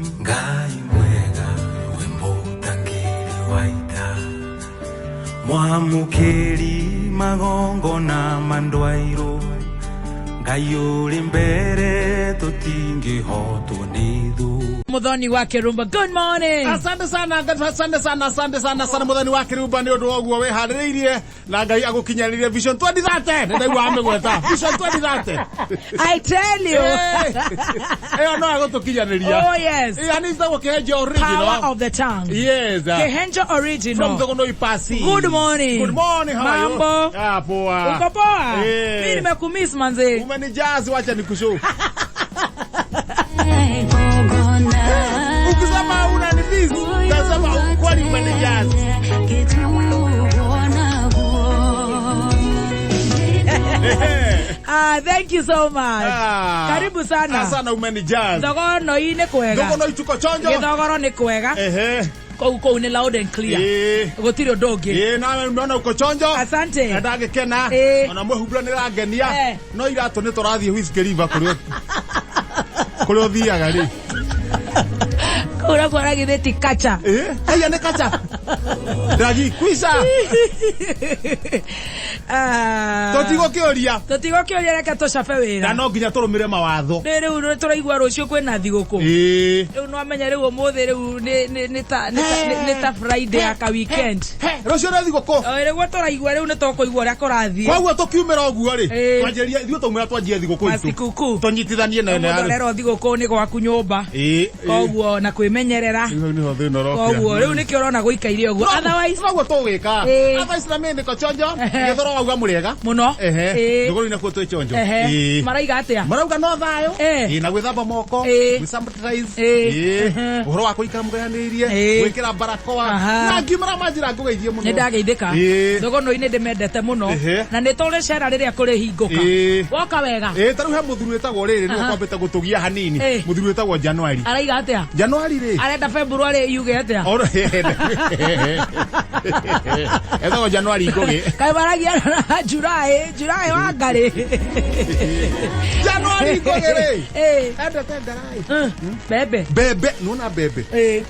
Ngai mwega we mũtangĩri wa ita, mwamũkĩri magongona ma ndwairũ, Ngai ũrĩ mbere tũtingĩhotwo nĩ thũ. Muthoni wa Kirumba. Good morning. Asante sana, asante sana, asante sana sana Muthoni wa Kirumba nĩ ũndũ wa ũguo wĩharĩrĩirie na Ngai agũkinyanĩrie vision 2030. Nĩ ndaigua amĩgweta vision 2030. I tell you. Ĩyo no agũtũkinyanĩria. Oh yes. Yani ĩtagwo Kĩhenjo original. Power of the tongue. Yes. Kihenjo From original. Thogonoi Pasi. Good morning. Good morning, how are you? Mambo. Ah, poa. Uko poa? Eh. Mimi nimekumiss manze. Umenijazi, wacha nikushow. Ukisema unanimiss, nasema ukweli umenijazi. Ah, thank you so much. Ah. Karibu sana. Ah, sana umenijazi. Thogono-inĩ kwega. Thogono ituko chonjo. Gĩthogoro nĩ kwega. Ehe. Kũu kũu nĩ loud and clear. Eh. Gũtirĩ ũndũ ũngĩ. Ĩĩ, nawe umeona uko chonjo. Asante. Na ndagĩkena. Ĩĩ. Ona mwĩhumbĩro nĩ ĩrangenia. Eh. No iratũ nĩ tũrathiĩ Whiskey River kũrĩa kũrĩa ũthiaga rĩ. Kũu nakuo aragithĩ ti kacha. Ĩĩ, haiya nĩ kacha. Ndagi kwisa. Ah. Tũtigũkĩũria. Tũtigũkĩũria, reke tũcabe Na wĩra. no nginya tũrũmĩre mawatho. Nĩ rĩu nĩ tũraigua rũciũ kwĩna thigũkũ. Ĩĩ. Rĩu nĩwamenya rĩu ũmũthĩ rĩu nĩ ta Friday ya ka weekend. He, rũciũ nĩ thigũkũ. O rĩguo tũraigua rĩu nĩ tũkũigua ũrĩa kũrathiĩ. Koguo tũkiumĩra ũguo rĩ, Ĩĩ. twanjĩrĩria ithuĩ twaumĩra twanjie thigũkũ itũ. Masikukuu. Tũnyitithanie na ĩno Mũndũ yarĩ. arerwo thigũkũ nĩ gwaku nyũmba. Ĩĩ. Koguo na kwĩmenyerera. Rĩu hau nĩho thĩna ũrokĩra. Koguo rĩu nĩkĩo ũrona gũikaire ũguo. Otherwise noguo tũgwĩka. Ĩĩ. Otherwise na mimi niko chonjo. Ehe. Gĩthoro wauga mũrĩega. Mũno. Ehe. Ĩĩ. Thogoro-inĩ kuo twĩ chonjo. Ehe. Ĩĩ. Maraiga atĩa? Marauga no thayũ. Eh. Ĩĩ, na gwĩthamba moko. Ĩĩ. Gwĩ sanitize. Ĩĩ. Ĩĩ. Ehe. Ũhoro wa kũikara mũgayanĩirie. Ĩĩ. Gwĩkĩra barakoa. Aha. Na ngiumĩra manjĩra ngũgeithie mũno. Nĩ ndageithĩka. Ĩĩ. Thogono-inĩ ndĩmendete mũno. Ehe. Na nĩ tũrĩ cera rĩrĩa kũrĩhingũka. Ĩĩ. Woka wega. Ĩĩ, ta rĩu he mũthuri wĩtagwo rĩrĩ nĩwe Aha. kwambĩte gũtũgia hanini. Ĩĩ. Mũthuri wĩtagwo January. Araiga atĩa? January rĩ. Arenda February yuge atĩa? Etagwo January Ngũgĩ. Kaĩ maragia na July, July wa ngarĩ. January Ngũgĩ rĩ. Ĩĩ. Endete ngarai. Mbembe. Mbembe, nĩwona mbembe. Ĩĩ.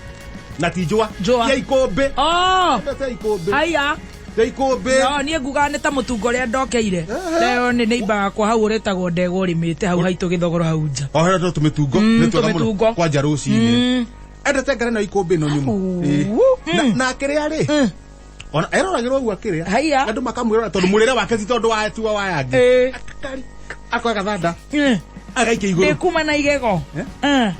Na ti njũa. Njũa. Ya ikũmbĩ. Oh. Endete ikũmbĩ. Haiya. Ya ikũmbĩ. No, niĩ ngugaga nĩ ta mũtungo ũrĩa ndokeire. Leo nĩ neighbor wakwa hau ũrĩtagwo ndegwa ũrĩmĩte hau haitũ gĩthogoro hau nja. O hena tũmĩtungo. Nĩ twega mũno. Tũmĩtungo. Kwanja rũcinĩ. Endete ngarai na ikũmbĩ ĩno nyũmũ. Ĩĩ. Na akĩrĩa rĩ. Ona eroragĩrwo ũguo akĩrĩa. Haiya. Andũ makamwĩrora tondũ mũrĩre wake ti tondũ wa tiwa wa yangĩ. Ĩĩ. Akari. Akoya gathanda. Agaikia igũrũ. Ndĩ kuma na igego. Eh? Eh.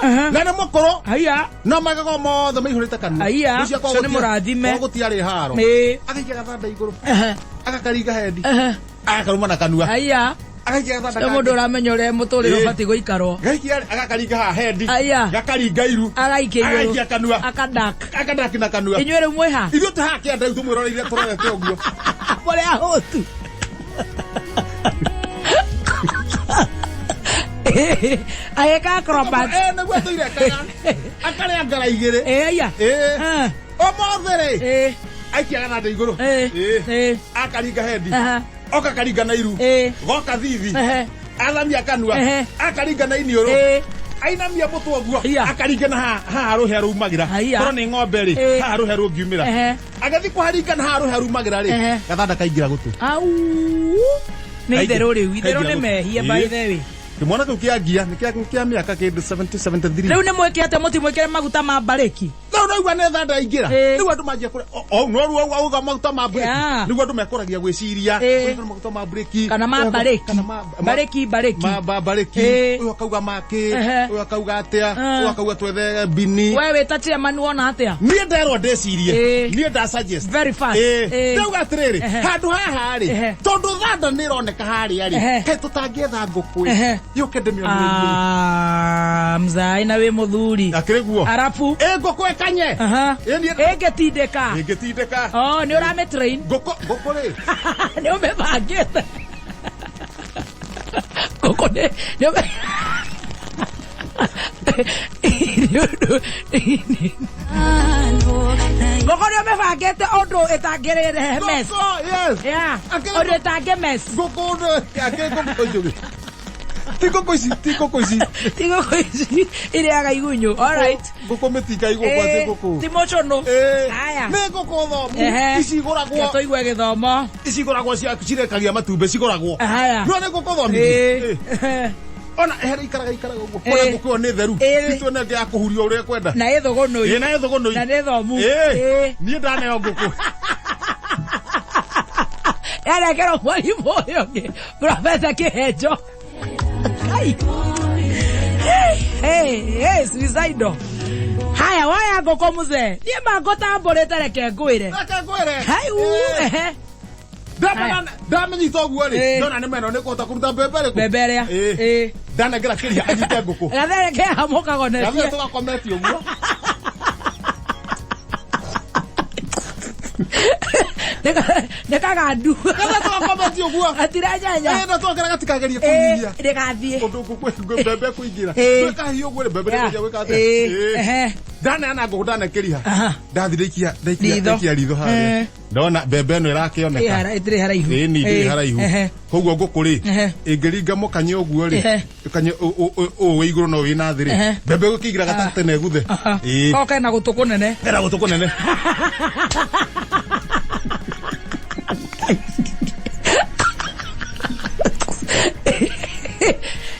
Ehe. Na nĩ mũkũrũ. Haiya. Na magego mothe maihũrĩte kanua. Aiya, Rũciũ ũcio nĩ mũrathime. kwa gũtiarĩ haro. Ĩĩ. Agaikia gathanda igũrũ. Ehe. Agakaringa hendi. Ehe. Agakarũma na kanua. Haiya. Agaikia gathanda Nĩ mũndũ kangĩ. ũramenya ũrĩa mũtũrĩre Ĩĩ. ũbatiĩ gũikarwo. Gaikia agakaringa haha hendi. Aiya. Gakaringa iru. Agaikia igũrũ. Agaikia kanua. Akadak. Akadaki na kanua. Inyuĩ rĩu mwĩ ha? Ithuĩ tũhaha kĩanda rĩu tũmwĩroreire tũrorete ũguo. Mũrĩ ahũtu. Agĩka acrobat. Eh, nĩguo tũirekaga. Akarĩa ngara igĩrĩ. Ĩĩ aya. Ĩĩ. Ah. Ũmũthĩ rĩ. Ĩĩ. Aikia gathanda igũrũ. Ĩĩ. Ĩĩ. Ĩĩ. Akaringa hendi. Aha. Oka karinga na iru. Ĩĩ. Goka thithi. Ehe. Athamia kanua. Ehe. Akaringa na iniũrũ. Ĩĩ. Ainamia mũtwe ũguo. Iya. Akaringa na haha haha rũhĩa rumagĩra. Haiya. Korwo nĩ ng'ombe rĩ. Ĩĩ. Haha rũhĩa rũngiumĩra. Ehe. Agĩthiĩ kũharinga na haha rũhĩa rumagĩra rĩ. Ehe. Gathanda kaingĩra gũtũ. Au. Nĩ itherũ rĩu, itherũ Kaingĩra nĩ gũtũ. mehia Ĩĩ. by the way. Kĩmwana kĩu kĩa ngia nĩ kĩa mĩaka kĩndũ 70 73. Rĩu nĩ mwĩke atĩa mũtimwĩkĩre maguta ma mbarĩki? Rĩu naigua nĩ thanda aingĩra. Ĩĩ. Rĩu andũ manjia kũrĩa o no rĩu auga maguta ma breki. Yeah. Nĩguo andũ mekũragia gwĩciria. Ĩĩ. Ũyũ maguta ma breki. Kana ma mbarĩki. Kana ma Mbarĩki, mbarĩki. Ma mbarĩki. Ĩĩ. Ũyũ akauga makĩ. Ehe. Ũyũ akauga atĩa. Ah. Ũyũ akauga twethe bini. We wĩ ta chairman wona atĩa? Niĩ nderwo ndĩcirie. Ĩĩ. Niĩ nda suggest. Very fast. Ĩĩ. Ĩĩ. Ndauga atĩrĩrĩ, Ehe. handũ haha rĩ, Ehe. tondũ thanda nĩ ĩroneka harĩa rĩ, Ehe. kaĩ tũtangĩetha ngũkũ ĩ, Ehe. yũke ndĩmĩonererie. Ah, mzai na wĩ mũthuri. Akĩrĩ guo. Arabu. Ĩ ngũkũ ĩkanye. Aha. Ĩ niĩ Ĩngĩtindĩka. ĩngĩtindĩka. Oh, nĩ ũramĩ train. Ngũkũ ngũkũ rĩ. Nĩ ũmĩbangĩte. Ngũkũ nĩ ũmĩ Ngũkũ nĩ ũmĩbangĩte ũndũ ĩtangĩrĩrehe mess. Ngũkũ, yes. Yeah. Akĩrĩ Ũndũ ĩtangĩ mess. Ngũkũ nĩ akĩrĩ ngũkũ njũgĩ. Ti ngũkũ ici, ti ngũkũ ici. Ti ngũkũ ici irĩaga igunyũ. Alright. Ngũkũ mĩtinga igũkũ atĩ ngũkũ. Ti mũcũnũ. Ĩĩ. Haya. Nĩ ngũkũ thomu. Ehe. Ici igũragwo. Reke tũigue gĩthomo. Ici igũragwo cia cirekagia matumbĩ cigũragwo. Haya. No nĩ ngũkũ thomithie. Ĩĩ. Ona here ikaraga ikaraga ũguo. Kũrĩa Ĩĩ. ngũkũ ĩyo nĩ theru. Ĩĩ. Itue nĩ ya kũhuria ũrĩa ĩkwenda. Na ĩthũgũnũi. Ĩĩ na ĩthũgũnũi. Na nĩ thomu. Ĩĩ. Ĩĩ. Niĩ ndaneo ngũkũ. Yarekerwo mwarimũ ũyũ ũngĩ. Profesa Kĩhenjo. Kai. Hey, hey, hey, suicidal. Haya, waya ngũkũ mzee. Niĩ ma ngũtambũrĩte reke ngwĩre. Reke ngwĩre. Hai, uu, Ĩĩ. ehe. Ndamenyita ũguo rĩ, Ĩĩ. ndona nĩ meno nĩ kũhota kũruta mbembe rĩkũ. Mbembe ĩrĩa. Ĩĩ. Ĩĩ. Ndanengera kĩria anyite ngũkũ. Gathere ke hamũkagonetie. Gathere tũgakometi ũguo. Nĩ kagandu. Gathere tũgakometi ũguo. Gatira nyanya. Ĩĩ, na twakera gatikagerie kũhihinya. Ndĩgathiĩ. Ũndũ ngũkũ mbembe kũingĩra. Ĩĩ. Twĩkahihi ũguo rĩ, mbembe Yeah. nĩ gwĩka atĩa? Ĩĩ. Ĩĩ. Ehe. Ndaneana ngũkũ ndanekĩria. Aha. Ndathi ndaikia ndaikia Ritho. ndaikia ritho harĩa. Eh. Ndona mbembe ĩno ĩrakĩoneka. Ĩrĩ haraihu. Ĩĩ ni ndĩrĩ Ĩĩ. haraihu. Ehe. Koguo ngũkũ rĩ, Ehe. ĩngĩringa mũkanye ũguo rĩ, Ehe. kanye ũũ wĩ igũrũ no wĩ na thĩ rĩ, Ehe. mbembe ĩgũkĩingĩra gatagatĩ na ĩguthe. Aha. Ĩĩ. Ko kena gũtũ kũnene. Kena gũtũ kũnene.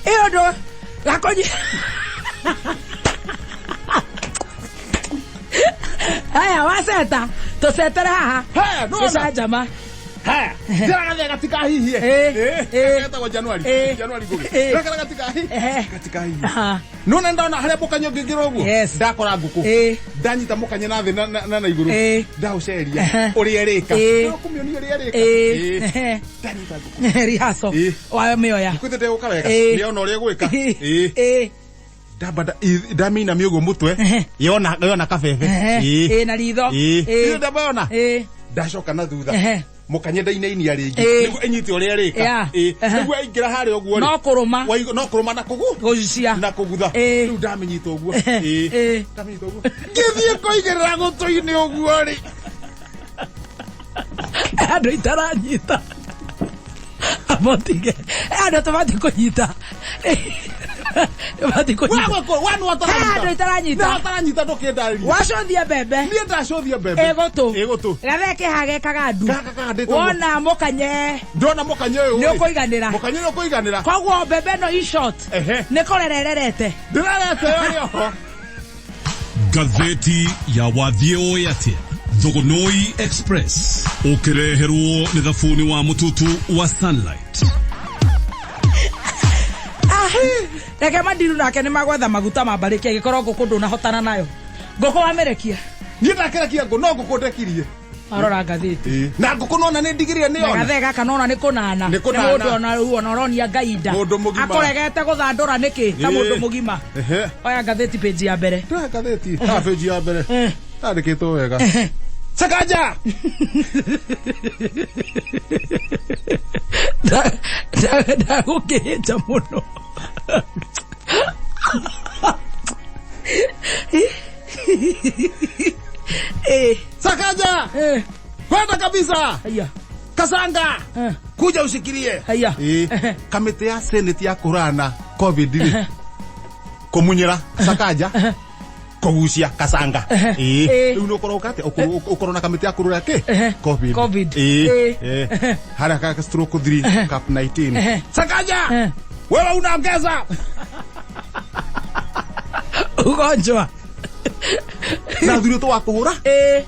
Ĩyo ndũ gakonyi. Haya, waceta. Tũcetere haha. Haya, ndona. Gĩcanjama. Haya, ndĩra gathĩa gatikahihie. Ĩĩ. Ĩĩ. Ĩĩ. Getagwo Januari. Ĩĩ. Januari ngũgĩ. Ĩĩ. Ndĩra gatikahihie. Ehe. Gatikahihie. Aha. Nona ndona harĩa mũkanye ũngĩingĩra ũguo. Yes. Ndakora ngũkũ. Ĩĩ. Ndanyita mũkanye na thĩ na- na na na igũrũ. Ĩĩ. Ndaũceria. Ehe. Ũrĩa ĩrĩka. Ĩĩ. Ndĩrakũmĩonia ũrĩa ĩrĩka. Ĩĩ. Ĩĩ. Ehe. Ndanyita ngũkũ. Rehearsal. Ĩĩ. Wamĩoya. Ngũkũ ĩtete gũka wega. Ĩĩ. Nĩyona ũrĩa ĩgwĩka. Ĩĩ. Ĩĩ. Ndamba ndamĩinamia ũguo mũtwe. Ehe. Yona yona kabebe. Ehe. Ĩĩ. Ĩĩ, na ritho. Ĩĩ. Ĩĩ. Ĩĩ, ndamba yona. Ĩĩ. Ndacoka na thutha. Ehe. Mũkanye ndainainia rĩngĩ. Ĩĩ. Nĩguo ĩnyite ũrĩa ĩrĩka. Yeah. Ĩĩ. Ehe. Nĩguo aingĩra harĩa ũguo rĩ. No kũrũma. No kũrũma na kũgu. Gũcucia. Na kũgutha. Ĩĩ. Rĩu ndamĩnyita ũguo. Ehe. Ĩĩ. Ĩĩ. Ndamĩnyita ũguo. Ngĩthiĩ kũigĩrĩra gũtũ-inĩ ũguo rĩ. Andũ itaranyita. Amotige. Andũ tũbatiĩ kũnyita. Tũbatiĩ kũnyita. Wa nĩ wataranyita. Andũ itaranyita. Nĩ wataranyita ndũkĩndarĩria. Wacothia mbembe. Niĩ ndacothia mbembe. Ĩgũtũ. Ĩgũtũ. Gathee kĩha gekaga ndu. Gaka kahandĩtwo ũguo. Wona mũkanye Ndona mũkanye ũyũ. nĩ rĩ. ũkũiganĩra. Mũkanye ũyũ ũkũiganĩra. Koguo mbembe ĩno in short Ehe. nĩ kũrera ĩrerete. Ndĩrarete yo ĩrĩ oho. Ngathĩti ya wathiĩ ũĩ atĩa Thogonoi Express ũkĩreherwo nĩ thabuni wa mũtutu wa Sunlight. Reke mandiru nake nĩ magwetha maguta ma mbarĩki angĩkorwo ngũkũ ndũnahotana nayo. Ngũkũ wamĩrekia. Niĩ ndakĩrekia ngũ no ngũkũ ndekirie. Arora ngathĩti. Na ngũkũ nona nĩ ndigĩrire nĩ Na yona. gathee gaka nona nĩ kũnana. Nĩ kũnana. Nĩ mũndũ ona rĩu ona ũronia Ngai nda. Mũndũ mũgima. Akũregete gũthandũra nĩkĩ ta Ĩĩ. mũndũ mũgima. Ehe. Oya ngathĩti page ya mbere. Ndĩra ngathĩti. Ha page ya mbere. Eh. Yandĩkĩtwo wega. Sakaja. Ndagũkĩhĩnja mũno. Eh, Sakaja. eh, Kwenda kabisa. haya, Kasanga. eh, Kuja ushikilie. haya. Ĩĩ. Kamĩtĩ ya Senate ya kũrana COVID rĩ. Kũmunyĩra Sakaja. Kũgucia Kasanga. Ĩĩ. Ĩĩ. Rĩu nĩ ũkorwo ũkate ũkorwo na kamĩtĩ ya kũrũra kĩ? Ehe. COVID. Covid. Ĩĩ. Ĩĩ. Ĩĩ. Harĩa ka stroke 3 cap 19. Ehe. Sakaja. Eh. Wewe unaongeza. Ugonjwa. Na thuri twa kũhũra. Eh.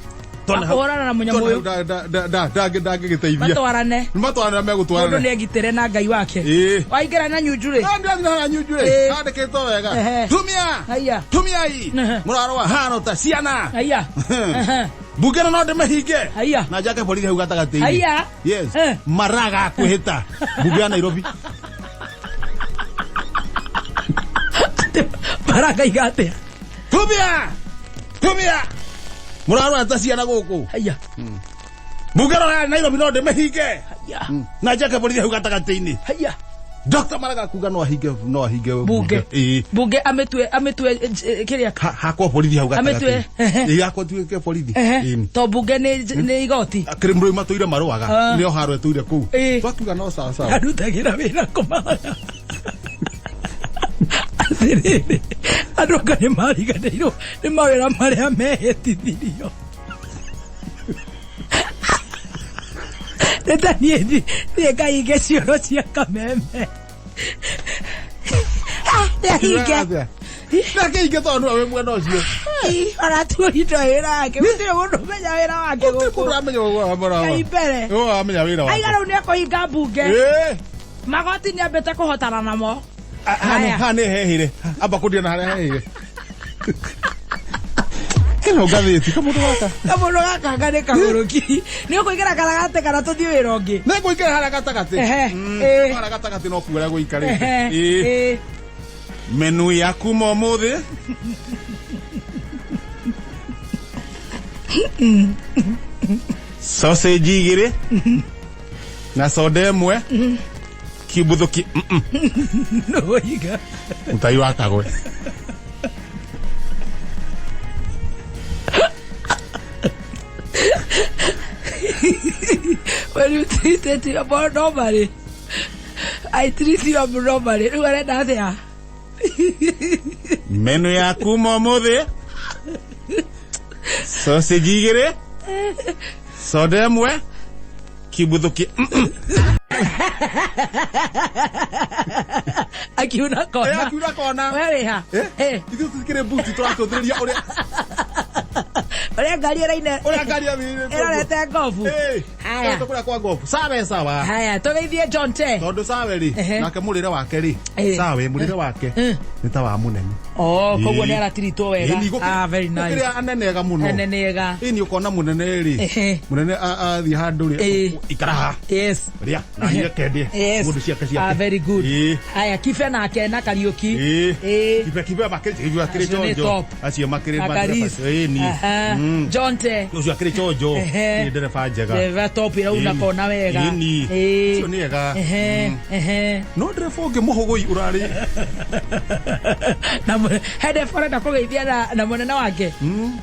Twana hau- Akũhũrana na mũnyamũ twana hau ũyũ. ndangĩgĩteithia. Matwarane. Matwarane Mũndũ megũtwarana. nĩ egitĩre na Ngai wake. Ĩĩ. Waingĩra na nyunju rĩ. Ndĩrathiĩ na nyunju rĩ. Ĩĩ. Handĩkĩtwo wega. Ehe. Tumia. Haya. Tumiai. Ehe. Mũrarũa haro ta ciana. Haya. Ehe. Mbunge ĩno no ndĩmĩhinge. Haya. Na njake borithi hau gatagatĩ-inĩ. Haya. Yes. Eh. Maraga kwĩhĩta. Mbunge ya Nairobi. Marangaiga atĩa? Tumia. Tumia. Mũrarũa ta ciana gũkũ. Haya. Mbunge ĩno ya Nairobi no ndĩmĩhinge. Haya. Na njake borithi hau gatagatĩ-inĩ. Haya. Dr. Maraga kuga no ahinge no ahinge Bunge. Ĩĩ. Bunge amĩtue amĩtue kĩrĩa Hakwo borithi hau Amĩtue, gatagatĩ. ehe. Ĩĩ hakwo tuĩke borithi. Ehe. Ĩĩ. To bunge nĩ nĩ igoti. Akĩrĩ mũrũi matũire marũaga Ah. nĩo haro ĩtũire kũu Ĩĩ. twakiuga no sawa sawa Arutagĩra wĩra kũmara. Atĩrĩrĩ, andũ anga nĩ mariganĩirwo nĩ mawĩra marĩa mehĩtithirio. Nĩ ta niĩ thiĩ ngahinge cioro cia kameme. Ah, nĩahinge. Ndakinge tondũ nĩwe wĩ mwena ũcio. Ona tuoritwo wĩra wake. Gũtirĩ mũndũ ũmenya wĩra wake Gũtirĩ gũkũ. mũndũ ũramenya ũguo wa- Ngai mbere. Ũguo wamenya wĩra wake. Aiga rĩu nĩekũhinga mbunge. Ĩĩ. Magoti nĩambĩte kũhotana namo. Haha haha nĩ hehire. Amba kũndia na harĩa hehire. Kĩno ngathĩti kamũndũ gaka. Kamũndũ gaka anga nĩ kagũrũki. Nĩ ũkũingĩra gatagatĩ kana tũthiĩ wĩra ũngĩ? Nĩ ngũikara harĩa gatagatĩ. Ehe, ĩĩ. Harĩa gatagatĩ no kuo ũrĩa gũikarĩte. Ehe, Ĩĩ. ĩĩ. Menu ya kuma ũmũthĩ. Sausage igĩrĩ na soda ĩmwe kimbuthuki Nĩwoiga. Mũtai wa kagwe. When you treated you abnormally, I treat you abnormally. Rĩu arenda atĩa? Menu ya kuma ũmũthĩ sausage igĩrĩ soda ĩmwe kimbuthuki Akiuna kona. Akiuna kona. We wĩ ha? Eh? Eh. Ithuĩ tũtikĩrĩ mbuti tũratũthĩrĩria ũrĩa Ũrĩa ngari ĩraine ũrĩa ngari yathire ĩrorete ngobu. Haya. kũrĩa kwa ngobu sawe sawa Haya, tũgeithie John Te. tondũ sawe rĩ Ehe. nake mũrĩre wake rĩ Eh. sawe mũrĩre wake Eh. nĩ ta wa mũnene Oh, koguo Ĩĩ. nĩ aratiritwo wega. Ĩni, gũkĩrĩ- Ah, very nice. gũkĩrĩ anene ega mũno Anene ega. ĩni ũkona mũnene rĩ Ehe. mũnene athiĩ handũ rĩ Ĩĩ. ikara haha Yes. rĩa na niĩ reke ndĩe Yes. mũndũ ciake ciake Ah, very good. Ĩĩ. Haya, Kibe nake na Kariuki. Ĩĩ. Ĩĩ. Kibe kibe makĩrĩ kibe akĩrĩ Acio nĩ chonjo top. acio makĩrĩ Na Karis. ĩni Aha. John Te. ũcio akĩrĩ chonjo Ehe. nĩ ndereba njega Ndereba top ĩrauna Ĩni. kona wega. Ĩni. Ĩĩ. Ũcio nĩ ega Ehe, ehe. no ndereba ũngĩ mũhũgũi ũrarĩ Na he ndereba ũrenda kũgeithia na mũnene wake.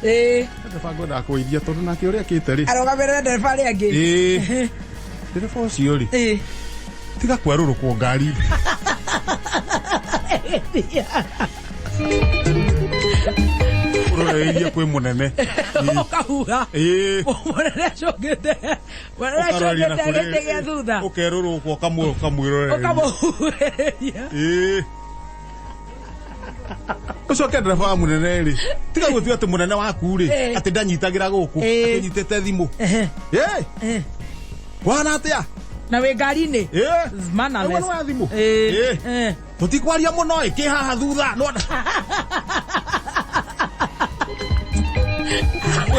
Ĩĩ. ndereba ngwendaga kũgeithia tondũ nake ũrĩa akĩte rĩ Arũgamĩrĩre ndereba arĩa angĩ. Ĩĩ. ndereba ũcio rĩ Ĩĩ. tiga kwerũrũkwo ngari ũroreirie kwĩ mũnene Ũkahuha. Ĩĩ. Mũnene acũngĩte. Mũnene Ũkaroria na acũngĩte kũrĩ- gĩtĩ gĩa thutha. ũkerũrũkwo ũkamwĩroreria Ũkamũhuhĩrĩria. Ĩĩ. ũcoke ndereba wa mũnene rĩ tiga gũtua atĩ mũnene waku rĩ Ĩĩ. atĩ ndanyitagĩra gũkũ Ĩĩ. atĩ nyitĩte thimũ Ehe. Ĩĩ. Ĩĩ. kwana atĩa Na wĩ ngari-inĩ. Ĩĩ. Mannerless. Ũguo nĩ wa thimũ Ĩĩ. Ĩĩ. Ĩĩ. tũtikwaria mũno ĩ kĩ haha thutha no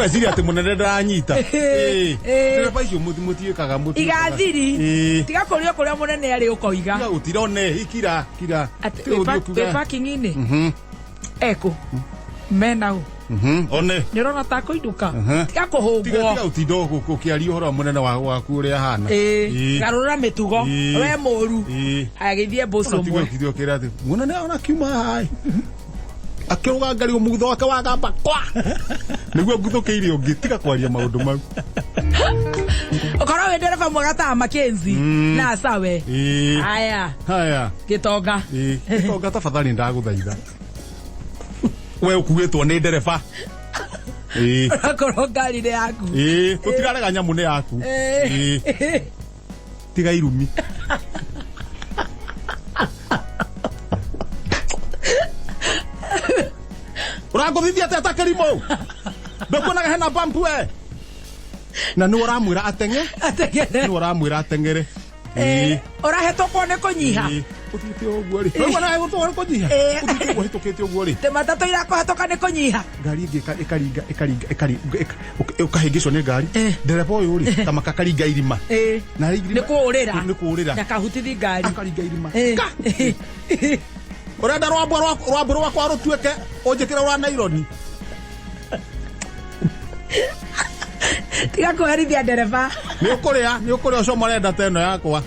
weciria atĩ mũnene ndaranyita Ĩĩ. Ĩĩ. ndereba icio mũtiĩkaga mũtiĩkaga. Igathiri. Ĩĩ. Tiga kũrio kũrĩa mũnene arĩ ũkoiga. Tiga gũtirone ikira kira Atĩ Tiga wĩ gũthiĩ wĩ ũkiuga- parking-inĩ. Mhm, Ekũ. Mena ũ. mhm, one Nĩ ũrona ta kũinũka. Mhm. Tiga tiga kũhũngwo. tiga ũtinda ũkĩaria ũhoro wa mũnene waku ũrĩa ahana Ĩĩ. Ĩĩ. Garũra mĩtugo. Ĩĩ. We mũru. Ĩĩ. Agĩthiĩ mbũcũ Ona tiga ũmwe. ũtinde ũkĩra atĩ mũnene ona kiuma haha ĩ. Akĩrũga ngari mũgutho wake wagamba kwa nĩguo nguthũkĩire ũngĩ tiga kwaria maũndũ mau Ũkorwo wĩ ndereba mwega ta Mackenzie. Na Sawe. Ĩĩ. Haya. haya Gĩtonga. Ĩĩ. Gĩtonga tafadhali ndagũthaitha we ũkuĩtwo nĩ ndereba Ĩĩ. Ũrakorwo ngari-inĩ yaku. Ĩĩ, tũtirarega nyamũ nĩ yaku Ĩĩ. Ĩĩ. tiga irumi ũrangũthithia atĩa ta kĩrimũ ndũkuonaga hena bump we na nĩ ũramwĩra ateng'e Ateng'ere. nĩ ũramwĩra ateng'ere Ĩĩ. Ũrahetũkwo nĩ kũnyiha. Ĩĩ. Ũthiĩte ũguo rĩ Ũraigua nawe gũtũra nĩ kũnyiha Ĩĩ. Ũthiĩte ũguo hĩtũkĩte ũguo rĩ Tĩ matatũ irakũhetũka nĩ kũnyiha. ngari ĩngĩ ĩkaringa ĩkaringa ĩkaringa ũkahĩngĩcwo nĩ ngari Eh. ndereba ũyũ rĩ kama kakaringa irima Ĩĩ. Na irima- Nĩ kũũrĩra. nĩ kũũrĩra Ndakahutithi ngari. akaringa irima Ĩĩ. Ka! ũrenda rwambo rwambo rwakwa rũtuĩke ũnjĩkĩre rwa naironi Tiga kũherithia ndereba. nĩ ũkũrĩa nĩ ũkũrĩa ũcomore ndata ĩno yakwa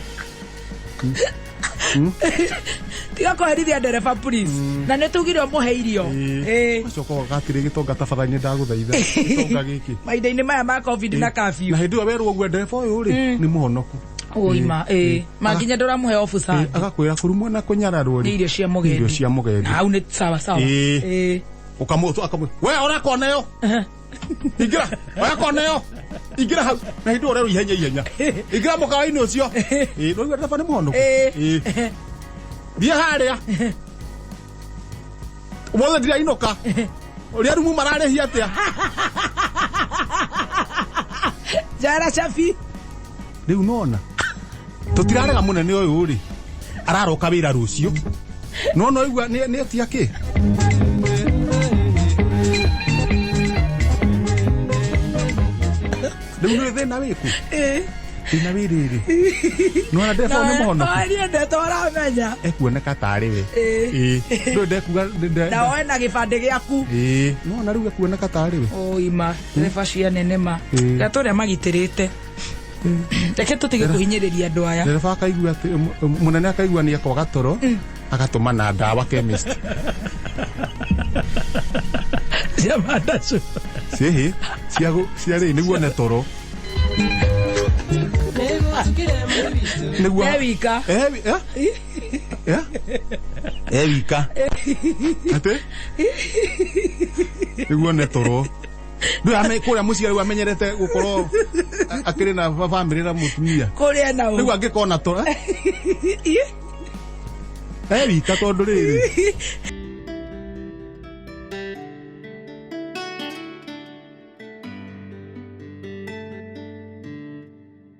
Tiga kũherithia ndereba please. Na nĩ tugire ũmũhe irio. Ĩĩ. ũgacoka ũgatirĩ gĩtonga tafadhali nĩ ndagũthaitha gĩtonga gĩkĩ Mahinda-inĩ maya ma covid na na curfew. hĩndĩ ĩyo werwo ũguo ndereba ũyũ rĩ nĩ mũhonoku Ũima, ĩĩ. Manginya ndũramũhe obu sana. Agakwĩra kũrumwo na kũnyararwo Nĩ rĩ irio cia mũgendi. Irio cia mũgendi. Na hau nĩ sawa sawa. Ĩĩ. Ĩĩ. Ũkamũ akamũ we ora kona ĩyo ingĩra oya kona ĩyo ingĩra hau na hĩndĩ ũrerwo ihenya ihenya ingĩra mũkawa-inĩ ũcio ĩĩ nĩwaigua ndereba nĩ mũhonoku. Ĩĩ. Ĩĩ. Thiĩ harĩa ũmũthĩ ndirainũka ũrĩa rumu mararĩhia atĩa. Njara cabi. Rĩu nona tũtirarega mũnene ũyũ rĩ araroka wĩra rũciũ no no igua nĩ etia kĩ. Rĩu nĩ thĩna wĩkũ? Ĩĩ. Thĩna wĩ rĩrĩ nona ndereba nĩ mũhonoku. Niĩ ndeto ũramenya. Ekuoneka tarĩ we. Ĩĩ. Ĩĩ ndũĩ ndekuga Na woe na gĩbandĩ gĩaku. Ĩĩ nona rĩu ekuoneka tarĩ we. Ũima, ndereba cia nene ma. Ĩĩ. Reke tũrĩa magitĩrĩte. Reke tũtige kũhinyĩrĩria andũ aya. Ndereba akaigua atĩ mũnene akaigua nĩ ekwaga toro agatũma na ndawa chemist. Cia mandacu. Ciĩhĩ cia cia rĩ nĩguo one toro. Nĩguo E wika. Eh? Eh? E wika. Atĩ? Nĩguo one toro. Rĩu kũrĩa mũciĩ rĩu amenyerete gũkorwo akĩrĩ na bamĩrĩ na mũtumia. Kũrĩa na Rĩu angĩkona toro. E wika tondũ rĩrĩ.